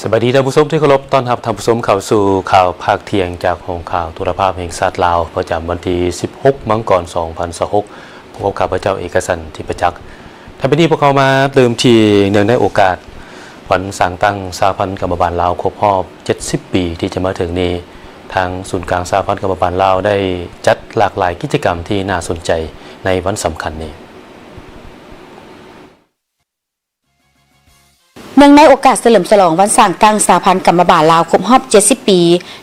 ສະບາຍດີທ່ານຜູ້ຊົມທີ່ເຄົາລົບ, ຕ້ອນຮັບທ່ານຜູ້ຊົມເຂົ້າສູ່ຂ່າວພາກທ່ຽງຈາກຫ້ອງຂ່າວໂທລະພາບແຫ່ງຊາດລາວ ປະຈຳວັນທີສິບຫົກ ມັງກອນ ສອງພັນຊາວຫົກ ພົບກັບຂ້າພະເຈົ້າເອກະສັນ ທິດປະຈັກ. ທ້າຍນີ້ພວກເຮົາມາເລີ່ມທີ່ເນື່ອງໃນໂອກາດວັນສ້າງຕັ້ງສະຫະພັນກຳມະບານລາວຄົບຮອບເຈັດສິບປີທີ່ຈະມາເຖິງນີ້, ທາງສູນກາງສະຫະພັນກຳມະບານລາວໄດ້ຈັດຫຼາກຫຼາຍກິດຈະກຳທີ່ໜ້າສົນໃຈໃນວັນສຳຄັນນີ້. ເນື່ອງໃນໂອກາດສະເຫຼີມສະຫຼອງວັນສ້າງຕັ້ງສະຫະພັນກຳມະບານລາວຄົບຮອບເຈັດສິບປີ,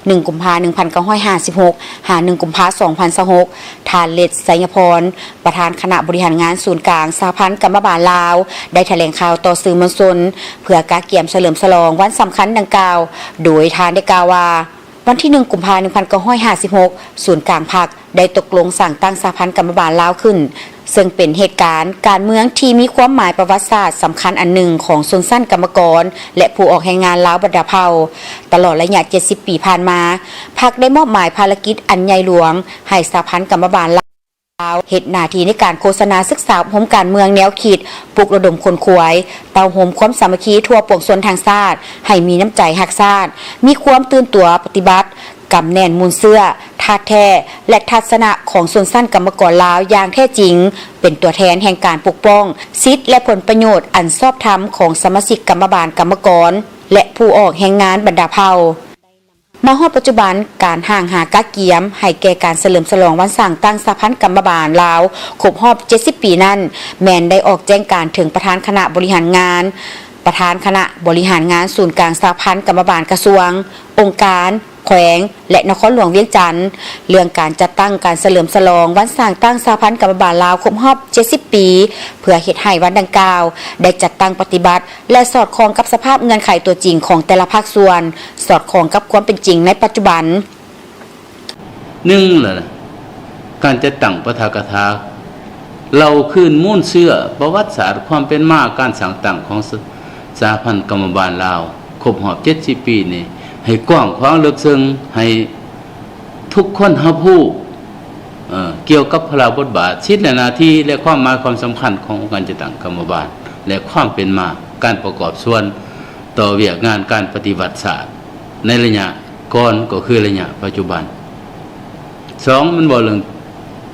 ໜຶ່ງ ກຸມພາ ໜຶ່ງພັນເກົ້າຮ້ອຍຫ້າສິບຫົກ ຫາ ໜຶ່ງ ກຸມພາ ສອງພັນຊາວຫົກ, ທ່ານ ເລັດ ໄຊຍະພອນ ປະທານຄະນະບໍລິຫານງານສູນກາງສະຫະພັນກຳມະບານລາວ ໄດ້ຖະແຫຼງຂ່າວຕໍ່ສື່ມວນຊົນ ເພື່ອກະກຽມສະເຫຼີມສະຫຼອງວັນສຳຄັນດັ່ງກ່າວ, ໂດຍທ່ານໄດ້ກ່າວວ່າ ວັນທີໜຶ່ງ ກຸມພາ ໜຶ່ງພັນເກົ້າຮ້ອຍຫ້າສິບຫົກ ສູນກາງພັກ ໄດ້ຕົກລົງສ້າງຕັ້ງສະຫະພັນກຳມະບານລາວຂຶ້ນ, ເຊິ່ງເປັນເຫດການການເມືອງທີ່ມີຄວາມໝາຍປະຫວັດສາດສຳຄັນອັນໜຶ່ງຂອງຊົນຊັ້ນກຳມະກອນ ແລະ ຜູ້ອອກແຮງງານລາວບັນດາເຜົ່າ. ຕະຫຼອດໄລຍະເຈັດສິບປີຜ່ານມາ, ພັກໄດ້ມອບໝາຍພາລະກິດອັນໃຫຍ່ຫຼວງໃຫ້ສະຫະພັນກຳມະບານລາວ ເຮັດໜ້າທີ່ໃນການໂຄສະນາ, ສຶກສາ, ອົບຮົມການເມືອງ, ແນວຄິດ, ປຸກລະດົມຂົນຂວາຍ, ເຕົ້າໂຮມຄວາມສາມັກຄີທົ່ວປວງຊົນທັງຊາດ ໃຫ້ມີນ້ຳໃຈຮັກຊາດ, ມີຄວາມຕື່ນຕົວປະຕິບັດ, ກຳແໜ້ນມູນເຊື້ອທາດແທ້ ແລະ ທັດສະນະຂອງຊົນຊັ້ນກຳມະກອນລາວຢ່າງແທ້ຈິງ, ເປັນຕົວແທນແຫ່ງການປົກປ້ອງສິດ ແລະ ຜົນປະໂຫຍດອັນຊອບທຳຂອງສະມາຊິກກຳມະບານ, ກຳມະກອນ ແລະ ຜູ້ອອກແຮງງານບັນດາເຜົ່າ. ມາຮອດປັດຈຸບັນ, ການຫ້າງຫາກະກຽມໃຫ້ແກ່ການສະເຫຼີມສະຫຼອງວັນສ້າງຕັ້ງສະຫະພັນກຳມະບານລາວຄົບຮອບເຈັດສິບປີນັ້ນ ແມ່ນໄດ້ອອກແຈ້ງການເຖິງປະທານຄະນະບໍລິຫານງານ, ປະທານຄະນະບໍລິຫານງານສູນກາງສະຫະພັນກຳມະບານກະຊວງ, ອົງການ, ແຂວງ ແລະ ນະຄອນຫຼວງວຽງຈັນ ເລື່ອງການຈັດຕັ້ງການສະເຫຼີມສະຫຼອງວັນສ້າງຕັ້ງສະຫະພັນກຳມະບານລາວຄົບຮອບເຈັດສິບປີ ເພື່ອເຮັດໃຫ້ວັນດັ່ງກ່າວໄດ້ຈັດຕັ້ງປະຕິບັດ ແລະ ສອດຄ່ອງກັບສະພາບເງື່ອນໄຂຕົວຈິງຂອງແຕ່ລະພາກສ່ວນ, ສອດຄ່ອງກັບຄວາມເປັນຈິງໃນປັດຈຸບັນ. ໜຶ່ງລະ ການຈັດຕັ້ງປາຖະກະຖາ ເລົ່າຄືນມູນເຊື້ອປະຫວັດສາດຄວາມເປັນມາການສ້າງຕັ້ງຂອງສະ ສະຫະພັນກຳມະບານລາວຄົບຮອບເຈັດສິບປີນີ້ ໃຫ້ກວ້າງຂວາງເລິກເຊິ່ງ, ໃຫ້ທຸກຄົນຮັບຮູ້ ເອີ ກ່ຽວກັບພາລະບົດບາດ, ສິດ ແລະ ໜ້າທີ່ ແລະ ຄວາມໝາຍຄວາມສຳຄັນຂອງອົງການຈັດຕັ້ງກຳມະບານ ແລະ ຄວາມເປັນມາການປະກອບສ່ວນຕໍ່ວຽກງານການປະຕິວັດຊາດໃນໄລຍະກ່ອນ ກໍຄືໄລຍະປັດຈຸບັນ. ສອງ ມັນເວົ້າເລື່ອງ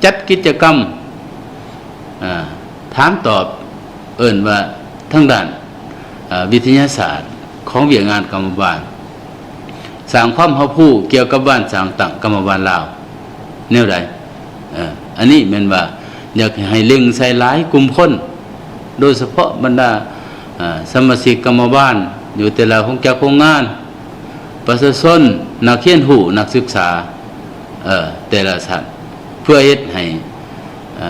ຈັດກິດຈະກຳ ອາ ຖາມຕອບ ເອີ້ນວ່າທາງດ້ານ ອາ ວິທະຍາສາດຂອງວຽກງານກຳມະບານ, ສ້າງຄວາມຮັບຮູ້ກ່ຽວກັບວານສ້າງຕັ້ງກຳມະບານລາວແນວໃດ. ເອີ ອັນນີ້ແມ່ນວ່າຢາກໃຫ້ເລັ່ງໃສ່ຫຼາຍກຸ່ມຄົນ, ໂດຍສະເພາະບັນດາ ອາ ສະມາຊິກກຳມະບານຢູ່ແຕ່ລະໂຮງຈັກໂຮງງານ, ປະຊາຊົນ, ນັກຮຽນຮູ້, ນັກສຶກສາ ເອີ ແຕ່ລະຊັ້ນ ເພື່ອເຮັດໃຫ້ ເອີ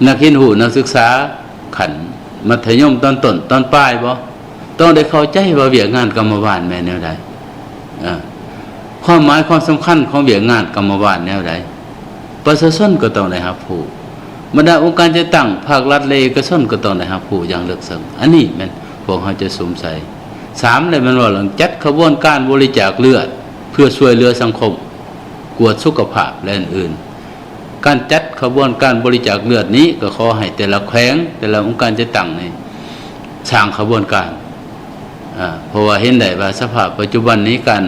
ນັກຮຽນຮູ້ນັກສຶກສາຂັ້ນມັດທະຍົມຕອນຕົ້ນຕອນປາຍບໍ່ ຕ້ອງໄດ້ເຂົ້າໃຈວ່າວຽກງານກຳມະບານແມ່ນແນວໃດ, ເອີ ຄວາມໝາຍຄວາມສຳຄັນຂອງວຽກງານກຳມະບານແນວໃດ ປະຊາຊົນກໍຕ້ອງໄດ້ຮັບຮູ້, ບັນດາອົງການຈັດຕັ້ງພາກລັດ ແລະ ເອກະຊົນກໍຕ້ອງໄດ້ຮັບຮູ້ຢ່າງເລິກເຊິ່ງ. ອັນນີ້ແມ່ນພວກເຮົາຈະສຸມໃສ່. ສາມ ແລະ ແມ່ນວ່າເລື່ອງຈັດຂະບວນການບໍລິຈາກເລືອດເພື່ອຊ່ວຍເຫຼືອສັງຄົມ, ກວດສຸຂະພາບ ແລະ ອື່ນໆ. ການຈັດຂະບວນການບໍລິຈາກເລືອດນີ້ ກໍຂໍໃຫ້ແຕ່ລະແຂວງ, ແຕ່ລະອົງການຈັດຕັ້ງນີ້ສ້າງຂະບວນການ, ເພາະວ່າເຫັນໄດ້ວ່າສະພາບປັດຈຸບັນນີ້ ການ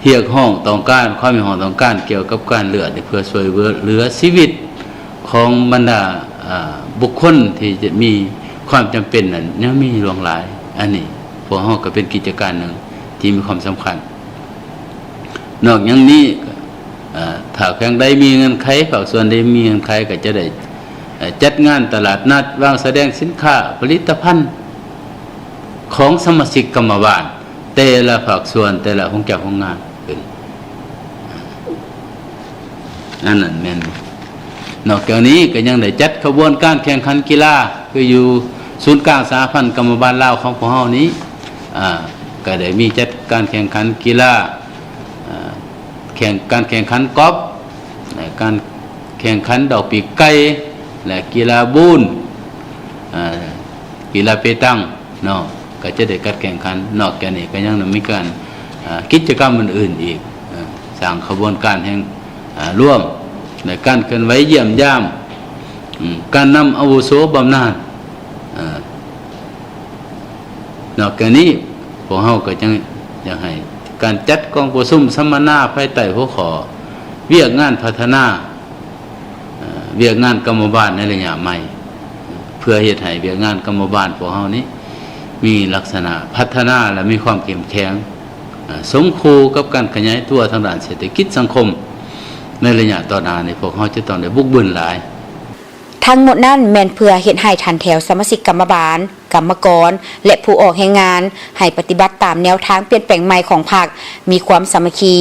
ຮຽກຮ້ອງຕ້ອງການ, ຄວາມຮຽກຮ້ອງຕ້ອງການກ່ຽວກັບການເລືອດນີ້ ເພື່ອຊ່ວຍເຫຼືອຊີວິດຂອງບັນດາ ອາ ບຸກຄົນທີ່ຈະມີຄວາມຈຳເປັນນັ້ນ ຍັງມີຫຼວງຫຼາຍ. ອັນນີ້ພວກເຮົາກໍເປັນກິດຈະການໜຶ່ງທີ່ມີຄວາມສຳຄັນ. ນອກຫຍັງນີ້ ເອີ ຖ້າແຂວງໃດມີເງື່ອນໄຂ, ພາກສ່ວນໃດມີເງື່ອນໄຂ ກໍຈະໄດ້ ເອີ ຈັດງານຕະຫຼາດນັດ, ວາງສະແດງສິນຄ້າ, ຜະລິດຕະພັນຂອງສະມາຊິກກຳມະບານ ແຕ່ລະພາກສ່ວນ, ແຕ່ລະໂຮງຈັກໂຮງງານຂຶ້ນ. ອັນນັ້ນແມ່ນ. ນອກຈາກນີ້ກໍຍັງໄດ້ຈັດຂະບວນການແຂ່ງຂັນກິລາ ຄືຢູ່ສູນກາງສະຫະພັນກຳມະບານລາວຂອງພວກເຮົານີ້ ອາ ກໍໄດ້ມີຈັດການແຂ່ງຂັນກິລາ ອາ ແຂ່ງ ການແຂ່ງຂັນກອບ ແລະ ການແຂ່ງຂັນດອກປີກໄກ່ ແລະ ກິລາບູນ ອາ ກິລາເປຕັງ ເນາະ ກໍຈະໄດ້ຈັດແຂ່ງຂັນ. ນອກຈາກນີ້ກໍຍັງໄດ້ມີການ ອາ ກິດຈະກຳອື່ນໆອີກ ເອີ ສ້າງຂະບວນການແຫ່ງ ອາ ລວມ ໃນການເຄື່ອນໄຫວຢ້ຽມຢາມ ອາ ການນຳອາວຸໂສບຳນານ. ອາ ນອກຈາກນີ້ ພວກເຮົາກໍຈັ່ງຢາກໃຫ້ການຈັດກອງປະຊຸມສຳມະນາພາຍໃຕ້ຫົວຂໍ້ວຽກງານພັດທະນາ ເອີ່ ວຽກງານກຳມະບານໃນໄລຍະໃໝ່ ເພື່ອເຮັດໃຫ້ວຽກງານກຳມະບານພວກເຮົານີ້ມີລັກສະນະພັດທະນາ ແລະ ມີຄວາມເຂັ້ມແຂງ ເອີ່ ສົມຄູ່ກັບການຂະຫຍາຍຕົວທາງດ້ານເສດຖະກິດສັງຄົມໃນໄລຍະຕໍ່ໜ້ານີ້ ພວກເຮົາຈະຕ້ອງໄດ້ບຸກບືນຫຼາຍ. ທັງໝົດນັ້ນແມ່ນເພື່ອເຮັດໃຫ້ຖັນແຖວສະມາຊິກກຳມະບານ, ກຳມະກອນ ແລະ ຜູ້ອອກແຮງງານ ໃຫ້ປະຕິບັດຕາມແນວທາງປ່ຽນແປງໃໝ່ຂອງພັກ, ມີຄວາມສາມັກຄີ,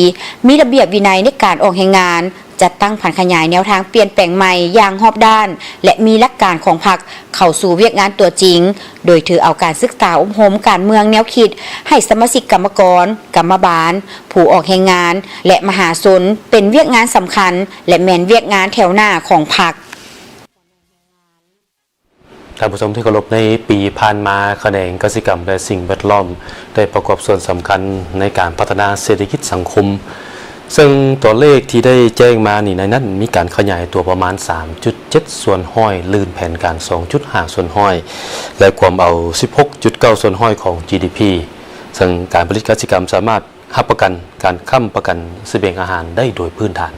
ມີລະບຽບວິໄນໃນການອອກແຮງງານ, ຈັດຕັ້ງຜັນຂະຫຍາຍແນວທາງປ່ຽນແປງໃໝ່ຢ່າງຮອບດ້ານ ແລະ ມີຫຼັກການຂອງພັກເຂົ້າສູ່ວຽກງານຕົວຈິງ, ໂດຍຖືເອົາການສຶກສາອົບຮົມການເມືອງແນວຄິດໃຫ້ສະມາຊິກກຳມະກອນ, ກຳມະບານ, ຜູ້ອອກແຮງງານ ແລະ ມະຫາຊົນ ເປັນວຽກງານສຳຄັນ ແລະ ແມ່ນວຽກງານແຖວໜ້າຂອງພັກ. ທ່ານຜູ້ຊົມທີ່ເຄົາລົບ, ໃນປີຜ່ານມາ, ຂະແໜງກະສິກຳ ແລະ ສິ່ງແວດລ້ອມ ໄດ້ປະກອບສ່ວນສຳຄັນໃນການພັດທະນາເສດຖະກິດສັງຄົມ, ເຊິ່ງຕົວເລກທີ່ໄດ້ແຈ້ງມານີ້ ໃນນັ້ນມີການຂະຫຍາຍຕົວປະມານ ສາມຈຸດເຈັດສ່ວນຮ້ອຍ ລື່ນແຜນການ ສອງຈຸດຫ້າສ່ວນຮ້ອຍ ແລະ ກວມເອົາ ສິບຫົກຈຸດເກົ້າສ່ວນຮ້ອຍ ຂອງ ຈີ ດີ ພີ ເຊິ່ງການຜະລິດກະສິກຳສາມາດຮັບປະກັນການຄ້ຳປະກັນສະບຽງອາຫານໄດ້ໂດຍພື້ນຖານ.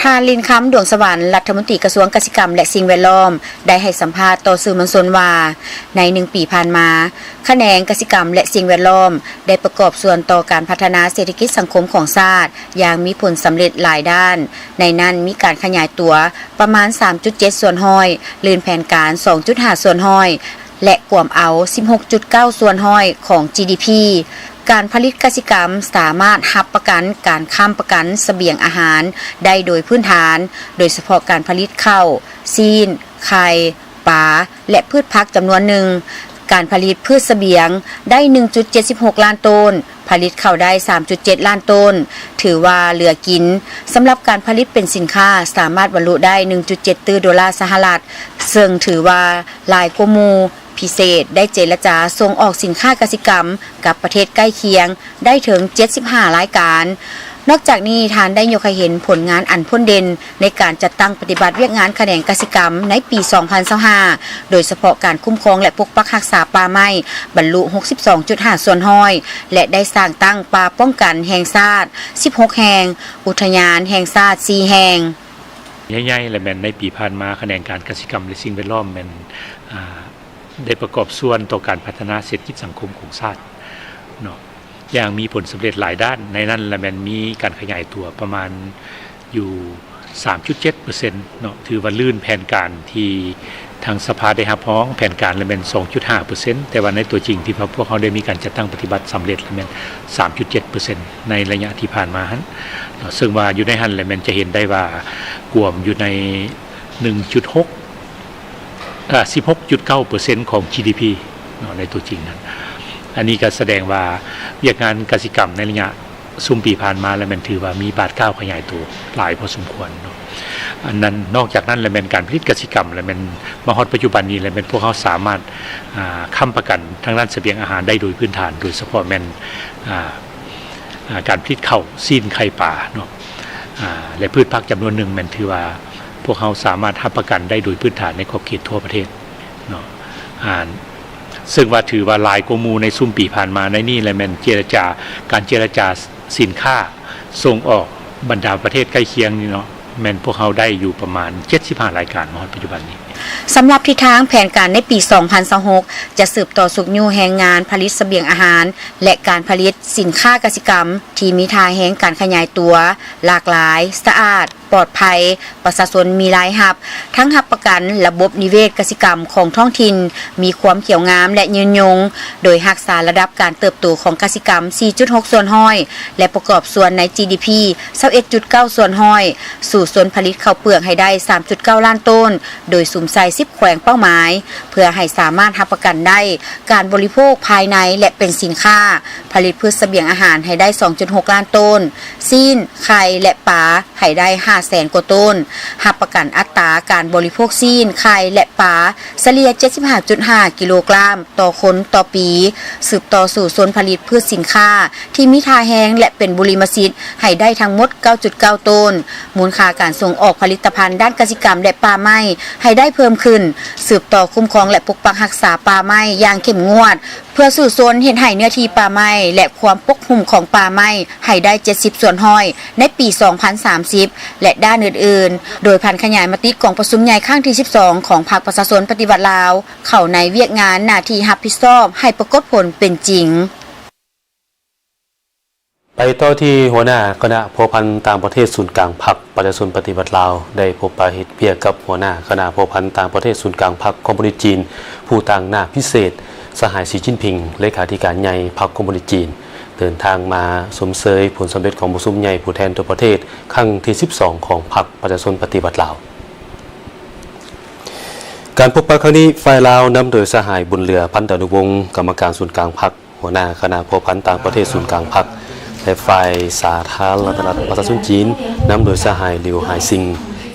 ທ່ານ ລິນຄຳ ດວງສະຫວັນ ລັດຖະມົນຕີກະຊວງກະສິກຳ ແລະ ສິ່ງແວດລ້ອມ ໄດ້ໃຫ້ສຳພາດຕໍ່ສື່ມວນຊົນວ່າ, ໃນໜຶ່ງປີຜ່ານມາ, ຂະແໜງກະສິກຳ ແລະ ສິ່ງແວດລ້ອມ ໄດ້ປະກອບສ່ວນຕໍ່ການພັດທະນາເສດຖະກິດສັງຄົມຂອງຊາດຢ່າງມີຜົນສຳເລັດຫຼາຍດ້ານ, ໃນນັ້ນມີການຂະຫຍາຍຕົວປະມານ ສາມຈຸດເຈັດສ່ວນຮ້ອຍ ລື່ນແຜນການ ສອງຈຸດຫ້າສ່ວນຮ້ອຍ ແລະ ກວມເອົາ ສິບຫົກຈຸດເກົ້າສ່ວນຮ້ອຍ ຂອງ ຈີ ດີ ພີ. ການຜະລິດກະສິກຳສາມາດຮັບປະກັນການຄ້ຳປະກັນສະບຽງອາຫານໄດ້ໂດຍພື້ນຖານ, ໂດຍສະເພາະການຜະລິດເຂົ້າ, ຊີ້ນ, ໄຂ່, ປາ ແລະ ພືດຜັກຈຳນວນໜຶ່ງ. ການຜະລິດພືດສະບຽງໄດ້ ໜຶ່ງຈຸດເຈັດສິບຫົກລ້ານໂຕນ, ຜະລິດເຂົ້າໄດ້ ສາມຈຸດເຈັດລ້ານໂຕນ, ຖືວ່າເຫຼືອກິນ. ສຳລັບການຜະລິດເປັນສິນຄ້າ ສາມາດບັນລຸໄດ້ ໜຶ່ງຈຸດເຈັດຕື້ໂດລາສະຫະລັດ, ເຊິ່ງຖືວ່າຫຼາຍກວ່າໝູ່. ພິເສດໄດ້ເຈລະຈາສົ່ງອອກສິນຄ້າກະສິກຳກັບປະເທດໃກ້ຄຽງໄດ້ເຖິງ ເຈັດສິບຫ້າລາຍການ. ນອກຈາກນີ້, ທ່ານໄດ້ຍົກໃຫ້ເຫັນຜົນງານອັນພົ້ນເດັ່ນໃນການຈັດຕັ້ງປະຕິບັດວຽກງານຂະແໜງກະສິກຳໃນປີ ສອງພັນຊາວຫ້າ ໂດຍສະເພາະການຄຸ້ມຄອງ ແລະ ປົກປັກຮັກສາປ່າໄມ້ ບັນລຸ ຫົກສິບສອງຈຸດຫ້າສ່ວນຮ້ອຍ ແລະ ໄດ້ສ້າງຕັ້ງປ່າປ້ອງກັນແຫ່ງຊາດ ສິບຫົກແຫ່ງ, ອຸທະຍານແຫ່ງຊາດ ສີ່ແຫ່ງ. ໃຫຍ່ໆ ແລະ ແມ່ນໃນປີຜ່ານມາ, ຂະແໜງການກະສິກຳ ແລະ ສິ່ງແວດລ້ອມ ແມ່ນ ອາ ໄດ້ປະກອບສ່ວນຕໍ່ການພັດທະນາເສດຖະກິດສັງຄົມຂອງຊາດເນາະ ຢ່າງມີຜົນສຳເລັດຫຼາຍດ້ານ. ໃນນັ້ນລະແມ່ນມີການຂະຫຍາຍຕົວປະມານຢູ່ ສາມຈຸດເຈັດເປີເຊັນເນາະ, ຖືວ່າລື່ນແຜນການທີ່ທາງສະພາໄດ້ຮັບຮອງແຜນການລະແມ່ນ ສອງຈຸດຫ້າເປີເຊັນ, ແຕ່ວ່າໃນຕົວຈິງທີ່ພວກເຮົາໄດ້ມີການຈັດຕັ້ງປະຕິບັດສຳເລັດລະແມ່ນ ສາມຈຸດເຈັດເປີເຊັນ ໃນໄລຍະທີ່ຜ່ານມາຫັ້ນເນາະ, ເຊິ່ງວ່າຢູ່ໃນຫັ້ນລະແມ່ນຈະເຫັນໄດ້ວ່າກວມຢູ່ໃນ ໜຶ່ງຈຸດຫົກ ເອີ ສິບຫົກຈຸດເກົ້າເປີເຊັນຂອງ ຈີ ດີ ພີ ເນາະ ໃນຕົວຈິງນັ້ນ. ອັນນີ້ກໍສະແດງວ່າວຽກງານກະສິກຳໃນໄລຍະຊຸມປີຜ່ານມາລະແມ່ນຖືວ່າມີບາດກ້າວຂະຫຍາຍໂຕຫຼາຍພໍສົມຄວນເນາະ. ອັນນັ້ນ ນອກຈາກນັ້ນລະແມ່ນການຜະລິດກະສິກຳລະແມ່ນມາຮອດປັດຈຸບັນນີ້ລະແມ່ນພວກເຮົາສາມາດ ອາ ຄ້ຳປະກັນທາງດ້ານສະບຽງອາຫານໄດ້ໂດຍພື້ນຖານ, ໂດຍສະເພາະແມ່ນ ອາ ອາ ການຜະລິດເຂົ້າ, ຊີ້ນ, ໄຂ່, ປາເນາະ ອາ ແລະ ພືດຜັກຈຳນວນໜຶ່ງແມ່ນຖືວ່າພວກເຮົາສາມາດຮັບປະກັນໄດ້ໂດຍພື້ນຖານໃນຂອບເຂດທົ່ວປະເທດເນາະ ອາ ເຊິ່ງວ່າຖືວ່າຫຼາຍກວ່າໝູ່ໃນຊຸມປີຜ່ານມາ. ໃນນີ້ລະແມ່ນເຈລະຈາ, ການເຈລະຈາສິນຄ້າສົ່ງອອກບັນດາປະເທດໃກ້ຄຽງນີ້ເນາະ ແມ່ນພວກເຮົາໄດ້ຢູ່ປະມານ ເຈັດສິບຫ້າລາຍການມາຮອດປັດຈຸບັນນີ້. ສຳລັບທິດທາງແຜນການໃນປີ ສອງພັນຊາວຫົກ ຈະສືບຕໍ່ຊຸກຍູ້ແຮງງານຜະລິດສະບຽງອາຫານ ແລະ ການຜະລິດສິນຄ້າກະສິກຳທີ່ມີທ່າແຮງການຂະຫຍາຍຕົວ, ຫຼາກຫຼາຍ, ສະອາດ, ປອດໄພ, ປະຊາຊົນມີລາຍຮັບ, ທັງຮັບປະກັນລະບົບນິເວດກະສິກຳຂອງທ້ອງຖິ່ນມີຄວາມຂຽວງາມ ແລະ ຍືນຍົງ, ໂດຍຮັກສາລະດັບການເຕີບໂຕຂອງກະສິກຳ ສີ່ຈຸດຫົກສ່ວນຮ້ອຍ ແລະ ປະກອບສ່ວນໃນ ຈີ ດີ ພີ ຊາວເອັດຈຸດເກົ້າສ່ວນຮ້ອຍ, ສູ່ຊົນຜະລິດເຂົ້າເປືອກໃຫ້ໄດ້ ສາມຈຸດເກົ້າລ້ານໂຕນ, ໂດຍສຸມໃສ່ ສິບແຂວງເປົ້າໝາຍ ເພື່ອໃຫ້ສາມາດຮັບປະກັນໄດ້ການບໍລິໂພກພາຍໃນ ແລະ ເປັນສິນຄ້າ, ຜະລິດພືດສະບຽງອາຫານໃຫ້ໄດ້ ສອງຈຸດຫົກລ້ານໂຕນ, ຊີ້ນ, ໄຂ່ ແລະ ປາໃຫ້ໄດ້ ຫ້າ ແສນກວ່າໂຕນ, ຮັບປະກັນອັດຕາການບໍລິໂພກຊີ້ນ, ໄຂ່ ແລະ ປາ ສະເລ່ຍ ເຈັດສິບຫ້າຈຸດຫ້າ ກິໂລກຣາມຕໍ່ຄົນຕໍ່ປີ, ສືບຕໍ່ສູ້ຊົນຜະລິດພືດສິນຄ້າທີ່ມີທ່າແຮງ ແລະ ເປັນບຸລິມະສິດໃຫ້ໄດ້ທັງໝົດ ເກົ້າຈຸດເກົ້າ ໂຕນ, ມູນຄ່າການສົ່ງອອກຜະລິດຕະພັນດ້ານກະສິກຳ ແລະ ປ່າໄມ້ໃຫ້ໄດ້ເພີ່ມຂຶ້ນ, ສືບຕໍ່ຄຸ້ມຄອງ ແລະ ປົກປັກຮັກສາປ່າໄມ້ຢ່າງເຂັ້ມງວດ ເພື່ອສູ້ຊົນເຮັດໃຫ້ເນື້ອທີ່ປ່າໄມ້ ແລະ ຄວາມປົກຫຸ້ມຂອງປ່າໄມ້ໃຫ້ໄດ້ ເຈັດສິບສ່ວນຮ້ອຍ ໃນປີ ສອງພັນສາມສິບ ແລະ ດ້ານອື່ນໆ, ໂດຍຜັນຂະຫຍາຍມະຕິກອງປະຊຸມໃຫຍ່ຄັ້ງທີ ສິບສອງ ຂອງພັກປະຊາຊົນປະຕິວັດລາວ ເຂົ້າໃນວຽກງານໜ້າທີ່ຮັບຜິດຊອບໃຫ້ປາກົດຜົນເປັນຈິງ. ໄປຕໍ່ທີ່ຫົວໜ້າຄະນະພົວພັນຕ່າງປະເທດສູນກາງພັກປະຊາຊົນປະຕິວັດລາວ ໄດ້ພົບປະເຮັດວຽກກັບຫົວໜ້າຄະນະພົວພັນຕ່າງປະເທດສູນກາງພັກຄອມມູນິດຈີນ ຜູ້ຕາງໜ້າພິເສດ ສະຫາຍ ສີຈິ້ນຜິງ ເລຂາທິການໃຫຍ່ພັກຄອມມູນິດຈີນ ເດີນທາງມາຊົມເຊີຍຜົນສຳເລັດຂອງປະຊຸມໃຫຍ່ຜູ້ແທນທົ່ວປະເທດຄັ້ງທີ ສິບສອງ ຂອງພັກປະຊາຊົນປະຕິວັດລາວ. ການພົບປະຄັ້ງນີ້ ຝ່າຍລາວນຳໂດຍສະຫາຍ ບຸນເຫຼືອ ພັນດານຸວົງ ກຳມະການສູນກາງພັກ ຫົວໜ້າຄະນະພົວພັນຕ່າງປະເທດສູນກາງພັກ ແລະ ຝ່າຍສາທາລະນະລັດປະຊາຊົນຈີນ ນຳໂດຍສະຫາຍ ຫຼຽວ ຫາຍຊິງ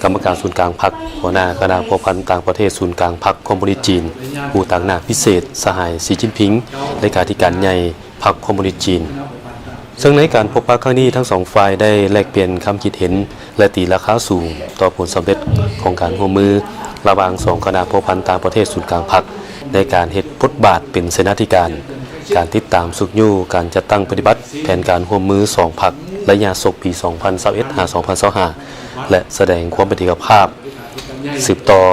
ກຳມະການສູນກາງພັກ ຫົວໜ້າຄະນະພົວພັນຕ່າງປະເທດສູນກາງພັກຄອມມູນິດຈີນ, ຜູ້ຕາງໜ້າພິເສດ ສະຫາຍ ສີຈິ້ນຜິງ ເລຂາທິການໃຫຍ່ພັກຄອມມູນິດຈີນ. ເຊິ່ງໃນການພົບປະຄັ້ງນີ້ ທັງສອງຝ່າຍໄດ້ແລກປ່ຽນຄຳຄິດເຫັນ ແລະ ຕີລາຄາສູງຕໍ່ຜົນສຳເລັດຂອງການຮ່ວມມືລະຫວ່າງສອງຄະນະພົວພັນຕ່າງປະເທດສູນກາງພັກ ໃນການເຮັດບົດບາດເປັນເສນາທິການ, ການຕິດຕາມຊຸກຍູ້ການຈັດຕັ້ງປະຕິບັດແຜນການຮ່ວມມືສອງພັກ ໄລຍະສົກປີສອງພັນຊາວເອັດ ຫາ ສອງພັນຊາວຫ້າ ແລະ ສະແດງຄວາມເປັນເອກະພາບ ສືບຕໍ່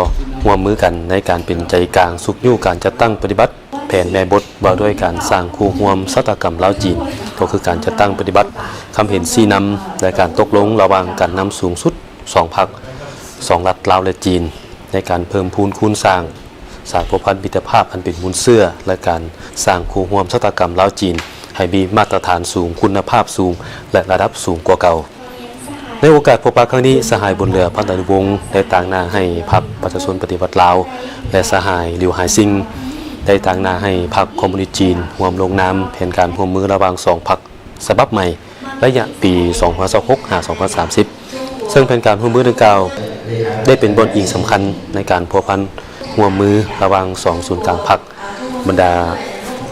ຮ່ວມມືກັນໃນການເປັນໃຈກາງຊຸກຍູ້ການຈັດຕັ້ງປະຕິບັດ ແຜນແມ່ບົດວ່າດ້ວຍການສ້າງຄູ່ຮ່ວມຊະຕາກຳລາວ-ຈີນ ກໍຄືການຈັດຕັ້ງປະຕິບັດຄຳເຫັນຊີ້ນຳ ແລະ ການຕົກລົງລະຫວ່າງການນຳສູງສຸດສອງພັກ, ສອງລັດລາວ ແລະ ຈີນ ໃນການເພີ່ມພູນຄູນສ້າງສານພົວພັນມິດຕະພາບອັນເປັນມູນເຊື້ອ ແລະ ການສ້າງຄູ່ຮ່ວມຊະຕາກຳລາວ-ຈີນ ໃຫ້ມີມາດຕະຖານສູງ, ຄຸນນະພາບສູງ ແລະ ລະດັບສູງກວ່າເກົ່າ. ໃນໂອກາດພົບປະຄັ້ງນີ້, ສະຫາຍ ບຸນເຫຼືອ ພັນດານຸວົງ ໄດ້ຕາງໜ້າໃຫ້ພັກປະຊາຊົນປະຕິວັດລາວ ແລະ ສະຫາຍ ຫຼຽວ ຫາຍຊິງ ໄດ້ຕາງໜ້າໃຫ້ພັກຄອມມູນິດຈີນ ຮ່ວມລົງນາມແຜນການຮ່ວມມືລະຫວ່າງສອງພັກສະບັບໃໝ່ ໄລຍະປີສອງພັນຊາວຫົກ ຫາ ສອງພັນສາມສິບ ເຊິ່ງແຜນການຮ່ວມມືດັ່ງກ່າວ ໄດ້ເປັນບ່ອນອີງສຳຄັນໃນການພົວພັນຮ່ວມມືລະຫວ່າງສອງສູນກາງພັກ, ບັນດາ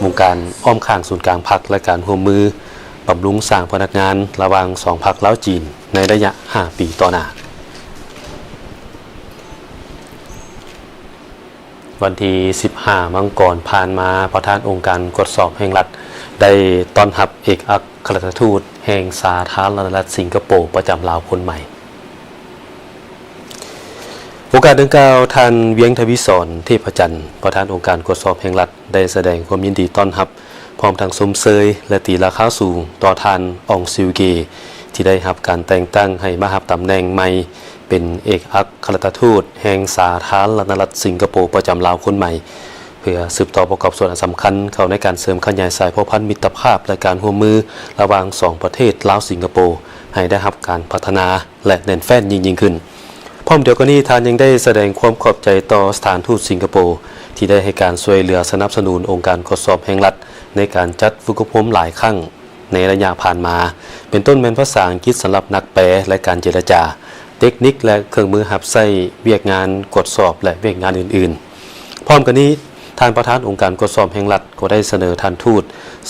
ວົງການອ້ອມຂ້າງສູນກາງພັກ ແລະ ການຮ່ວມມື ບຳລຸງສ້າງພະນັກງານລະຫວ່າງສອງພັກລາວ-ຈີນ ໃນໄລຍະຫ້າປີຕໍ່ໜ້າ. ວັນທີສິບຫ້າ ມັງກອນຜ່ານມາ, ປະທານອົງການກວດສອບແຫ່ງລັດ ໄດ້ຕ້ອນຮັບເອກອັກຄະລັດຖະທູດແຫ່ງສາທາລະນະລັດສິງກະໂປປະຈຳລາວຄົນໃໝ່. ໂອກາດດັ່ງກ່າວ, ທ່ານ ວຽງທະວີສອນ ເທບພະຈັນ ປະທານອົງການກວດສອບແຫ່ງລັດ ໄດ້ສະແດງຄວາມຍິນດີຕ້ອນຮັບ ພ້ອມທັງຊົມເຊີຍ ແລະ ຕີລາຄາສູງຕໍ່ທ່ານ ອອງ ຊິວເກ ທີ່ໄດ້ຮັບການແຕ່ງຕັ້ງໃຫ້ມາຮັບຕຳແໜ່ງໃໝ່ ເປັນເອກອັກຄະລັດຖະທູດແຫ່ງສາທາລະນະລັດສິງກະໂປປະຈຳລາວຄົນໃໝ່, ເພື່ອສືບຕໍ່ປະກອບສ່ວນອັນສຳຄັນເຂົ້າໃນການເສີມຂະຫຍາຍສາຍພົວພັນມິດຕະພາບ ແລະ ການຮ່ວມມືລະຫວ່າງສອງປະເທດລາວ-ສິງກະໂປ ໃຫ້ໄດ້ຮັບການພັດທະນາ ແລະ ແໜ້ນແຟ້ນຍິ່ງໆຂຶ້ນ. ພ້ອມດຽວກັນນີ້, ທ່ານຍັງໄດ້ສະແດງຄວາມຂອບໃຈຕໍ່ສະຖານທູດສິງກະໂປ ທີ່ໄດ້ໃຫ້ການຊ່ວຍເຫຼືອສະໜັບສະໜູນອົງການກວດສອບແຫ່ງລັດ ໃນການຈັດຝຶກອົບຮົມຫຼາຍຄັ້ງໃນໄລຍະຜ່ານມາ, ເປັນຕົ້ນແມ່ນພາສາອັງກິດສຳລັບນັກແປ ແລະ ການເຈລະຈາ, ເຕັກນິກ ແລະ ເຄື່ອງມືຮັບໃຊ້ວຽກງານກວດສອບ ແລະ ວຽກງານອື່ນໆ. ພ້ອມກັນນີ້, ທ່ານປະທານອົງການກວດສອບແຫ່ງລັດ ກໍໄດ້ສະເໜີທ່ານທູດ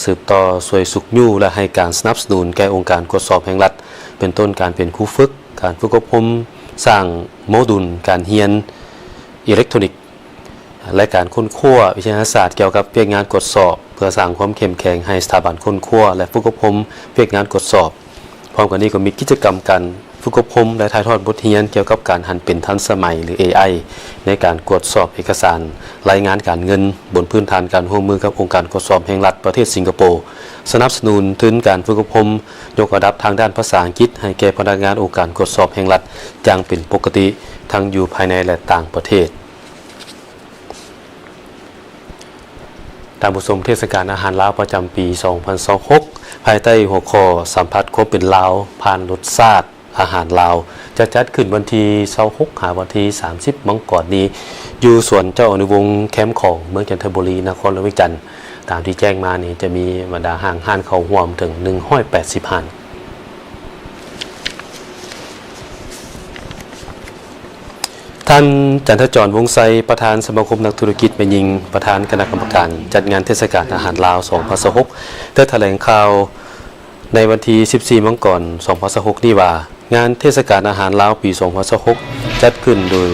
ສືບຕໍ່ຊ່ວຍຊຸກຍູ້ ແລະ ໃຫ້ການສະໜັບສະໜູນແກ່ອົງການກວດສອບແຫ່ງລັດ, ເປັນຕົ້ນການເປັນຄູຝຶກ, ການຝຶກອົບຮົມ, ສ້າງໂມດູນການຮຽນອີເລັກໂທຣນິກ ແລະ ການຄົ້ນຄວ້າວິທະຍາສາດກ່ຽວກັບວຽກງານກວດສອບ ເພື່ອສ້າງຄວາມເຂັ້ມແຂງໃຫ້ສະຖາບັນຄົ້ນຄວ້າ ແລະ ຝຶກອົບຮົມວຽກງານກວດສອບ. ພ້ອມກັນນີ້ກໍມີກິດຈະກຳການຝຶກອົບຮົມ ແລະ ຖ່າຍທອດບົດຮຽນກ່ຽວກັບການຫັນເປັນທັນສະໄໝ ຫຼື ເອໄອ ໃນການກວດສອບເອກະສານລາຍງານການເງິນ ບົນພື້ນຖານການຮ່ວມມືກັບອົງການກວດສອບແຫ່ງລັດປະເທດສິງກະໂປ, ສະໜັບສະໜູນທຶນການຝຶກອົບຮົມ ຍົກລະດັບທາງດ້ານພາສາອັງກິດໃຫ້ແກ່ພະນັກງານອົງການກວດສອບແຫ່ງລັດຢ່າງເປັນປົກກະຕິ ທັງຢູ່ພາຍໃນ ແລະ ຕ່າງປະເທດ. ທ່ານຜູ້ຊົມ, ເທດສະການອາຫານລາວປະຈຳປີສອງພັນຊາວຫົກ ພາຍໃຕ້ຫົວຂໍ້ ສຳຜັດຄວາມເປັນລາວຜ່ານລົດຊາດອາຫານລາວ ຈະຈັດຂຶ້ນວັນທີຊາວຫົກ ຫາວັນທີສາມສິບ ມັງກອນນີ້ ຢູ່ສວນເຈົ້າອະນຸວົງ ແຄມຂອງ ເມືອງຈັນທະບູລີ ນະຄອນຫຼວງວຽງຈັນ. ຕາມທີ່ແຈ້ງມານີ້ ຈະມີບັນດາຫ້າງຮ້ານເຂົ້າຮ່ວມເຖິງໜຶ່ງຮ້ອຍແປດສິບຮ້ານ. ທ່ານ ຈັນທະຈອນ ວົງໄຊ ປະທານສະມາຄົມນັກທຸລະກິດແມ່ຍິງ, ປະທານຄະນະກຳມະການຈັດງານເທດສະການອາຫານລາວ ສອງພັນຊາວຫົກ ໄດ້ຖະແຫຼງຂ່າວໃນວັນທີສິບສີ່ ມັງກອນ ສອງພັນຊາວຫົກນີ້ວ່າ, ງານເທດສະການອາຫານລາວປີສອງພັນຊາວຫົກ ຈັດຂຶ້ນໂດຍ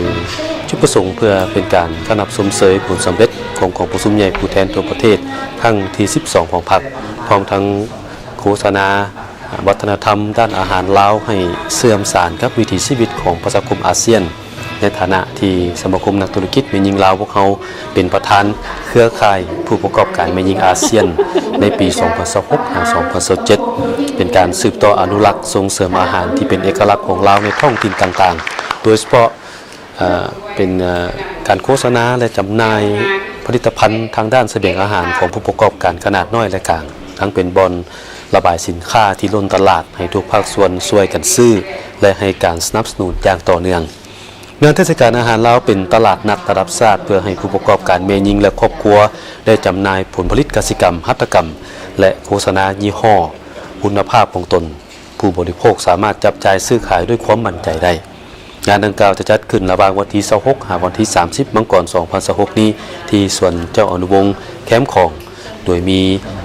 ຈຸດປະສົງເພື່ອເປັນການຂະໜັບຊົມເຊີຍຜົນສຳເລັດຂອງກອງປະຊຸມໃຫຍ່ຜູ້ແທນທົ່ວປະເທດຄັ້ງທີສິບສອງຂອງພັກ, ພ້ອມທັງໂຄສະນາວັດທະນະທຳດ້ານອາຫານລາວໃຫ້ເຊື່ອມສານກັບວິຖີຊີວິດຂອງປະຊາຄົມອາຊຽນ. ໃນຖານະທີ່ສະມາຄົມນັກທຸລະກິດແມ່ຍິງລາວພວກເຮົາເປັນປະທານເຄືອຂ່າຍຜູ້ປະກອບການແມ່ຍິງອາຊຽນໃນປີສອງພັນຊາວຫົກຫາສອງພັນຊາວເຈັດ ເປັນການສືບຕໍ່ອະນຸລັກສົ່ງເສີມອາຫານທີ່ເປັນເອກະລັກຂອງລາວໃນທ້ອງຖິ່ນຕ່າງໆ ໂດຍສະເພາະ ເອີ ເປັນ ເອີ ການໂຄສະນາ ແລະ ຈຳໜ່າຍຜະລິດຕະພັນທາງດ້ານສະບຽງອາຫານຂອງຜູ້ປະກອບການຂະໜາດນ້ອຍ ແລະ ກາງ, ທັງເປັນບ່ອນລະບາຍສິນຄ້າທີ່ລົ້ນຕະຫຼາດໃຫ້ທຸກພາກສ່ວນຊ່ວຍກັນຊື້ ແລະ ໃຫ້ການສະໜັບສະໜູນຢ່າງຕໍ່ເນື່ອງ. ງານເທດສະການອາຫານລາວເປັນຕະຫຼາດນັດລະດັບຊາດ ເພື່ອໃຫ້ຜູ້ປະກອບການແມ່ຍິງ ແລະ ຄອບຄົວໄດ້ຈຳໜ່າຍຜົນຜະລິດກະສິກຳ, ຫັດຖະກຳ ແລະ ໂຄສະນາຍີ່ຫໍ້ຄຸນນະພາບຂອງຕົນ. ຜູ້ບໍລິໂພກສາມາດຈັບຈ່າຍຊື້ຂາຍດ້ວຍຄວາມໝັ້ນໃຈໄດ້. ງານດັ່ງກ່າວຈະຈັດຂຶ້ນລະຫວ່າງວັນທີຊາວຫົກ ຫາວັນທີສາມສິບ ມັງກອນ ສອງພັນຊາວຫົກນີ້ ທີ່ສວນເຈົ້າອະນຸວົງ ແຄມຂອງ, ໂດຍມີ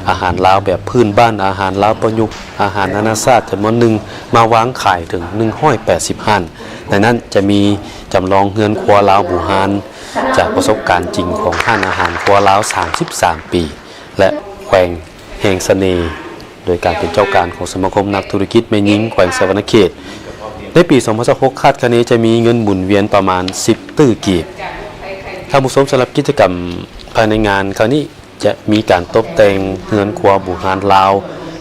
ອາຫານລາວແບບພື້ນບ້ານ, ອາຫານລາວປະຍຸກ, ອາຫານນານາຊາດຈຳນວນໜຶ່ງ ມາວາງຂາຍເຖິງໜຶ່ງຮ້ອຍແປດສິບຮ້ານ. ໃນນັ້ນຈະມີຈຳລອງເຮືອນຄົວລາວບູຮານ ຈາກປະສົບການຈິງຂອງຮ້ານອາຫານຄົວລາວສາມສິບສາມປີ ແລະ ແຂວງແຫ່ງສະເໜ່ ໂດຍການເປັນເຈົ້າການຂອງສະມາຄົມນັກທຸລະກິດແມ່ຍິງແຂວງສະຫວັນນະເຂດ. ໃນປີສອງພັນຊາວຫົກ ຄາດຄະເນຈະມີເງິນໝູນວຽນປະມານສິບຕື້ກີບ. ທ່ານຜູ້ຊົມ, ສຳລັບກິດຈະກຳພາຍໃນງານຄັ້ງນີ້ ຈະມີການຕົບແຕ່ງເຮືອນຄົວບູຮານລາວ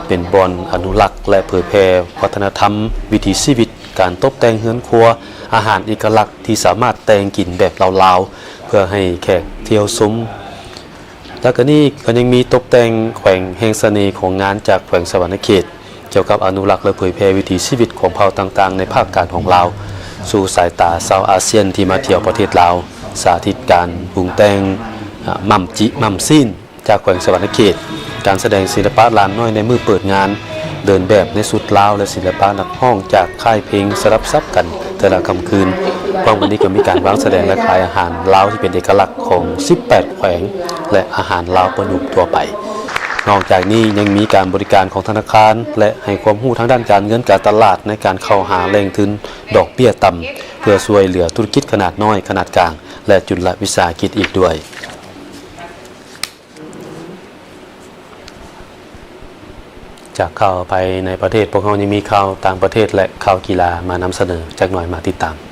ເປັນບ່ອນອະນຸລັກ ແລະ ເຜີຍແຜ່ວັດທະນະທຳ, ວິຖີຊີວິດ, ການຕົບແຕ່ງເຮືອນຄົວ, ອາຫານເອກະລັກທີ່ສາມາດແຕ່ງກິນແບບລາວໆ ເພື່ອໃຫ້ແຂກທ່ຽວຊົມ. ນອກຈາກນີ້ກໍຍັງມີຕົບແຕ່ງແຂວງແຫ່ງສະເໜ່ຂອງງານຈາກແຂວງສະຫວັນນະເຂດ ກ່ຽວກັບອະນຸລັກ ແລະ ເຜີຍແຜ່ວິຖີຊີວິດຂອງເຜົ່າຕ່າງໆໃນພາກກາງຂອງລາວ ສູ່ສາຍຕາຊາວອາຊຽນທີ່ມາທ່ຽວປະເທດລາວ, ສາທິດການປຸງແຕ່ງ ອາ ໝ່ຳຈິ ໝ່ຳຊີ້ນຈາກແຂວງສະຫວັນນະເຂດ, ການສະແດງສິລະປະຫຼານນ້ອຍໃນມື້ເປີດງານ, ເດີນແບບໃນຊຸດລາວ ແລະ ສິລະປະນັກຮ້ອງຈາກຄ້າຍເພງສະຫຼັບສັບກັນແຕ່ລະຄ່ຳຄືນ. ພ້ອມກັນນີ້ກໍມີການວາງສະແດງ ແລະ ຂາຍອາຫານລາວທີ່ເປັນເອກະລັກຂອງສິບແປດແຂວງ ແລະ ອາຫານລາວປະຍຸກທົ່ວໄປ. ນອກຈາກນີ້ຍັງມີການບໍລິການຂອງທະນາຄານ ແລະ ໃຫ້ຄວາມຮູ້ທາງດ້ານການເງິນການຕະຫຼາດໃນການເຂົ້າຫາແຫຼ່ງທຶນດອກເບ້ຍຕ່ຳ ເພື່ອຊ່ວຍເຫຼືອທຸລະກິດຂະໜາດນ້ອຍ, ຂະໜາດກາງ ແລະ ຈຸນລະວິສາຫະກິດອີກດ້ວຍ. ຈາກຂ່າວພາຍໃນປະເທດ, ພວກເຮົາຍັງມີຂ່າວຕ່າງປະເທດ ແລະ ຂ່າວກິລາມານຳສະເໜີ. ຈັກໜ່ອຍມາຕິດຕາມ.